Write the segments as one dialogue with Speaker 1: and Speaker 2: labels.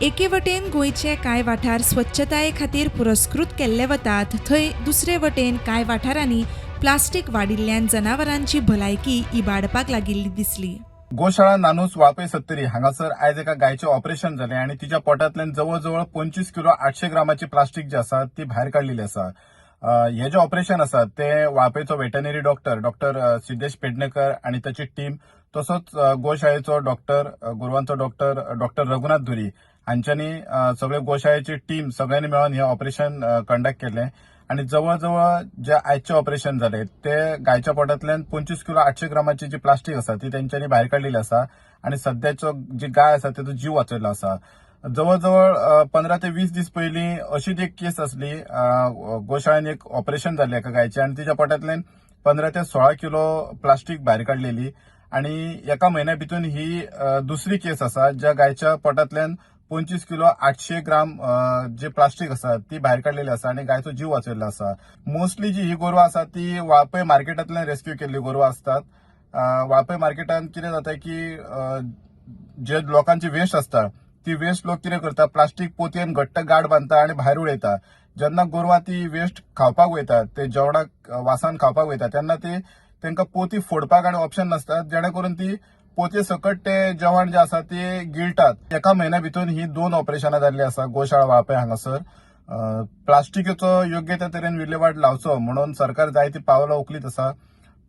Speaker 1: एके वटेन गोंयचे कांय वाठार स्वच्छताये खातीर पुरस्कृत केल्ले वतात, थंय दुसरे वटेन कांय वाठारांनी प्लास्टीक वाडिल्ल्यान जनावरांची भलायकी इबाडपाक लागिल्ली दिसली.
Speaker 2: गोशाळा नानूस, वाळपय, सत्तरी हांगासर आयज एका गायचें ऑपरेशन जालें आनी तिच्या पोटांतल्यान जवळ जवळ 25 किलो 800 ग्रामाची प्लास्टीक जी आसा ती भायर काडलेली आसा. हें जें ऑपरेशन आसा तें वाळपयचो veterinary doctor, doctor Siddhesh Pednekar आनी ताची टीम, तसोच गोशाळेचो डॉक्टर, गोरवांचो डॉक्टर, डॉक्टर रघुनाथ धुरी हांच्यांनी, सगळे गोशाळेची टीम, सगळ्यांनी मेळून हें ऑपरेशन कंडक्ट केलें आनी जवळ जवळ जे आयचे ऑपरेशन जाले ते गायच्या पोटांतल्यान 25 किलो 800 ग्रामाची जी प्लास्टीक आसा ती तेंच्यांनी भायर काडलेली आसा आनी सद्याचो जी गाय आसा तेजो जीव वाचयलो आसा. जवळ जवळ 15 ते 20 दीस पयलीं अशीच एक केस आसली. गोशाळेन एक ऑपरेशन जाल्लें एका गायचें आनी तिच्या पोटांतल्यान 15 ते 16 किलो प्लास्टीक भायर काडलेली आनी एका म्हयन्या भितून ही दुसरी केस आसा ज्या गायच्या पोटांतल्यान 25 किलो 800 ग्राम जे प्लास्टीक आसा ती भायर काडलेली आसा आनी गायचो जीव वाचयल्लो आसा. मोस्टली जी ही गोरवां आसा ती वाळपय मार्केटांतल्यान रेस्क्यू केल्ली गोरवां आसतात. वाळपय मार्केटान कितें जाता की जे लोकांची वेस्ट आसता ती वेस्ट लोक कितें करता, प्लास्टीक पोतयेन घट्ट गाड बांदता आनी भायर उडयता. जेन्ना गोरवां ती वेस्ट खावपाक वयता, ते जेवणाक वासान खावपाक वयता, तेन्ना ती तांकां पोती फोडपाक आनी ऑप्शन नासता, जेणे करून ती पोतये सकट ते जेवण जे आसा ते गिळटात. एका म्हयन्या भितून ही दोन ऑपरेशनां जाल्ली आसा गोशाळा वाळपय हांगासर. प्लास्टिकेचो योग्य त्या तरेन विल्हेवाट लावचो म्हणून सरकार जायती पावलां उखलीत आसा,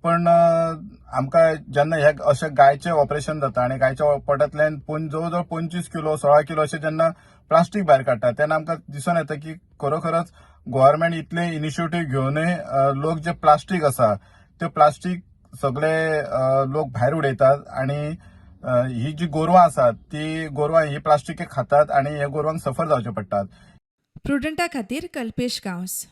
Speaker 2: पण आमकां जेन्ना हे अशें गायचें ऑपरेशन जाता आनी गायच्या पोटांतल्यान जवळ जवळ 25 किलो, 16 किलो अशें जेन्ना प्लास्टीक भायर काडटा, तेन्ना आमकां दिसून येता की खरोखरच गव्हर्मेंट इतले इनिशिएटीव घेवनूय लोक जे प्लास्टीक आसा ते प्लास्टीक सगळे लोक भायर उडयतात आनी ही जी गोरवां आसात ती गोरवां ही प्लास्टीक खातात आनी हे गोरवांक सफर जावचे पडटात.
Speaker 1: प्रुडंटा खातीर कल्पेश गांवस.